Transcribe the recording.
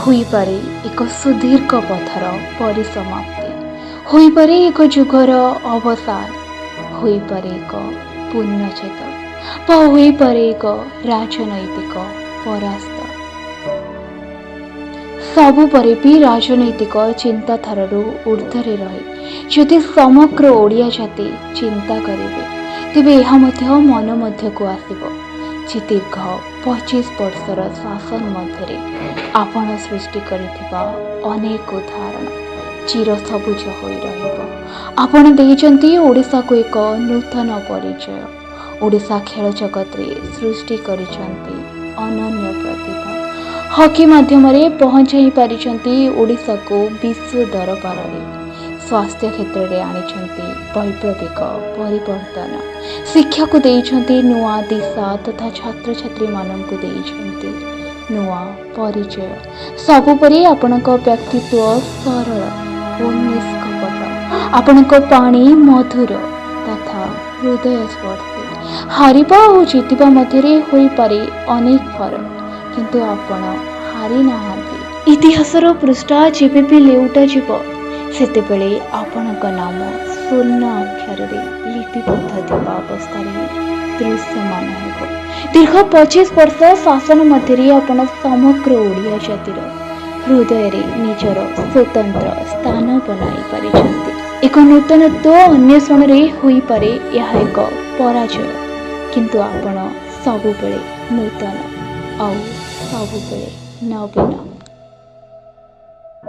ହୋଇପାରେ ଏକ ସୁଦୀର୍ଘ ପଥର ପରିସମାପ୍ତି, ହୋଇପାରେ ଏକ ଯୁଗର ଅବସାନ, ହୋଇପାରେ ଏକ ପୂର୍ଣ୍ଣଚ୍ଛେଦ ବା ହୋଇପାରେ ଏକ ରାଜନୈତିକ ପରାସ୍ତ। ସବୁ ପରେ ବି ରାଜନୈତିକ ଚିନ୍ତାଧାରାରୁ ଉର୍ଦ୍ଧ୍ୱରେ ରହି ଯଦି ସମଗ୍ର ଓଡ଼ିଆ ଜାତି ଚିନ୍ତା କରିବେ, ତେବେ ଏହା ମଧ୍ୟ ମନ ମଧ୍ୟକୁ ଆସିବ ଯେ ଦୀର୍ଘ 25 ବର୍ଷର ଶାସନ ମଧ୍ୟରେ ଆପଣ ସୃଷ୍ଟି କରିଥିବା ଅନେକ ଉଦାହରଣ ଚିରସବୁଜ ହୋଇ ରହିବ। ଆପଣ ଦେଇଛନ୍ତି ଓଡ଼ିଶାକୁ ଏକ ନୂତନ ପରିଚୟ। ଓଡ଼ିଶା ଖେଳ ଜଗତରେ ସୃଷ୍ଟି କରିଛନ୍ତି ଅନନ୍ୟ ପ୍ରତିଭା। ହକି ମାଧ୍ୟମରେ ପହଞ୍ଚାଇ ପାରିଛନ୍ତି ଓଡ଼ିଶାକୁ ବିଶ୍ୱ ଦରବାରରେ। ସ୍ୱାସ୍ଥ୍ୟ କ୍ଷେତ୍ରରେ ଆଣିଛନ୍ତି ବୈପ୍ଳବିକ ପରିବର୍ତ୍ତନ। ଶିକ୍ଷାକୁ ଦେଇଛନ୍ତି ନୂଆ ଦିଶା ତଥା ଛାତ୍ରଛାତ୍ରୀମାନଙ୍କୁ ଦେଇଛନ୍ତି ନୂଆ ପରିଚୟ। ସବୁପରି ଆପଣଙ୍କ ବ୍ୟକ୍ତିତ୍ୱ ସରଳ ଓ ନିଷ୍କପଟ। ଆପଣଙ୍କ ପାଣି ମଧୁର ତଥା ହୃଦୟସ୍ପର୍ଶୀ। ହାରିବା ଓ ଜିତିବା ମଧ୍ୟରେ ହୋଇପାରେ ଅନେକ ଫରକ, କିନ୍ତୁ ଆପଣ ହାରି ନାହାନ୍ତି। ଇତିହାସର ପୃଷ୍ଠା ଯେବେ ବି ଲେଉଟାଯିବ, ସେତେବେଳେ ଆପଣଙ୍କ ନାମ ସ୍ୱର୍ଣ୍ଣ ଅକ୍ଷରରେ ଲିପିବଦ୍ଧ ଥିବା ଅବସ୍ଥାରେ ହିଁ ଦୃଶ୍ୟମାନ ହେବ। ଦୀର୍ଘ 25 ବର୍ଷ ଶାସନ ମଧ୍ୟରେ ଆପଣ ସମଗ୍ର ଓଡ଼ିଆ ଜାତିର ହୃଦୟରେ ନିଜର ସ୍ୱତନ୍ତ୍ର ସ୍ଥାନ ବନାଇ ପାରିଛନ୍ତି। ଏକ ନୂତନତ୍ୱ ଅନ୍ୱେଷଣରେ ହୋଇପାରେ ଏହା ଏକ ପରାଜୟ, କିନ୍ତୁ ଆପଣ ସବୁବେଳେ ନୂତନ ଆଉ ସବୁବେଳେ ନବୀନ।